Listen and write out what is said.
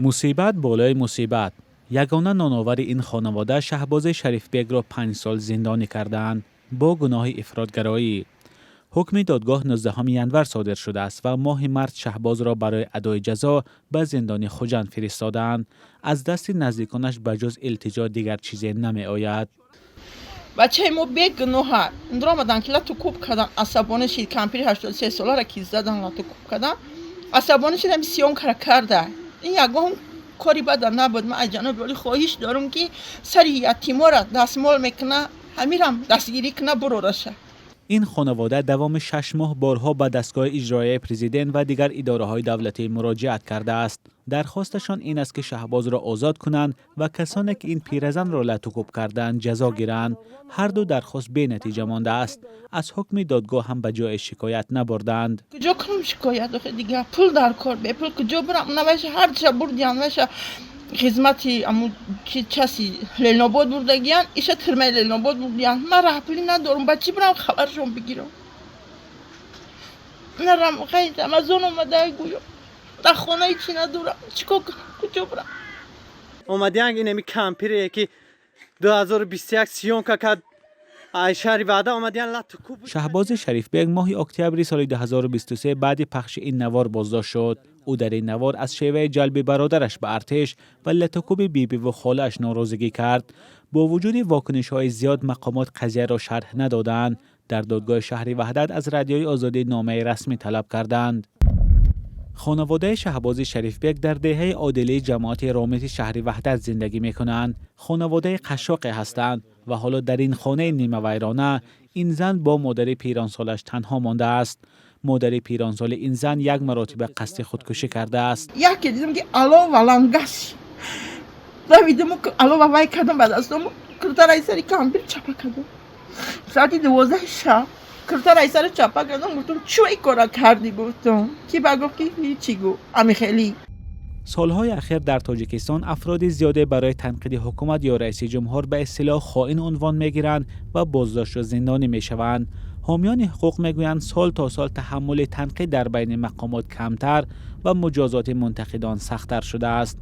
Мусибат болои мусибат. Ягона ноновари ин хонавода Шаҳбози Шарифбекро 5 сол зиндонӣ кардаанд бо гуноҳи ифротгароӣ. Ҳукми додгоҳ 19 январ содир шудааст ва моҳи март Шаҳбозро барои адои ҷазо ба зиндони Хуҷанд фиристодаанд. Аз дасти наздиконаш ба ҷуз илтиҷо дигар чизе намеояд. Бачаи мо бегуноҳа. Индро омадан, ки лату куб кардан, асабонӣ шид. Кампири 83 солара ки задан, лату куб кардан, асабонӣ шид, ами съёмка ра карда. Ин ягон кори бада набуд. Ман аз ҷаноби олӣ хоҳиш дорам, ки сари ятимора дастмол мекуна, ҳамирам дастгирӣ куна, бурораша. Ин хонавода давоми 6 моҳ борҳо ба дастгоҳи иҷроияи президент ва дигар идораҳои давлатӣ муроҷиат кардааст. Дархосташон ин аст, ки Шаҳбозро озод кунанд ва касоне, ки ин пиразанро латукӯб карданд, ҷазо гиранд. Ҳарду дархост бенатиҷа мондааст. Аз ҳукми додгоҳ ҳам ба ҷое шикоят набурданд. Куҷо кунам шикоят охе? Дигар пул дар кор, бепул куҷо бурам? Наваша ҳарча бурдиям, наша хизмати аму часи Ленобод бурдагиян, иша тирмаи Ленобод бурдиян. Ман раҳпулӣ надорам, ба чӣ бурам хабаршон бигирам? Нарам хай, Рамазон омада, гӯё дар хона ҳичи надорам. Чӣ кор кунам, куҷо бурам? Омадианг инами кампире, ки 2021 съёмка кард, ай шаҳри Ваҳдат омадиян, лату куб. Шаҳбози Шарифбек моҳи октябри соли 2023 баъди пахши ин навор боздошт шуд. Ӯ дар ин навор аз шеваи ҷалби бародараш ба артиш ва латукӯби бибиву холааш норозигӣ кард. Бо вуҷуди вокунишҳои зиёд, мақомот қазияро шарҳ надоданд. Дар додгоҳи шаҳри Ваҳдат аз Радиои Озодӣ номаи расмӣ талаб карданд. Хонаводаи Шаҳбози Шарифбек дар деҳаи Одилии ҷамоати Ромити шаҳри Ваҳдат зиндагӣ мекунанд. Хонаводаи қашшоқе ҳастанд ва ҳоло дар ин хонаи нимавайрона ин зан бо модари пиронсолаш танҳо мондааст. Модари пиронсоли ин зан як маротиба қасди худкушӣ кардааст. Яке дидам, ки алова валангас давидиму, алова вай кардам, ба дастому киртараи сари кампир чапа кардам. Соати 12 шаб киртараи сари чапа кардам. Гуфтам: «Чӯ ин кора кардӣ?» Гуфтам, ки ба гуфт, ки ҳичи гу ами хелӣ. Солҳои ахир дар Тоҷикистон афроди зиёде барои танқиди ҳукумат ё раиси ҷумҳур ба истилоҳ хоин унвон мегиранд ва боздошту зиндонӣ мешаванд. Ҳомиёни ҳуқуқ мегӯянд, сол то сол таҳаммули танқид дар байни мақомот камтар ва муҷозоти мунтақидон сахттар шудааст.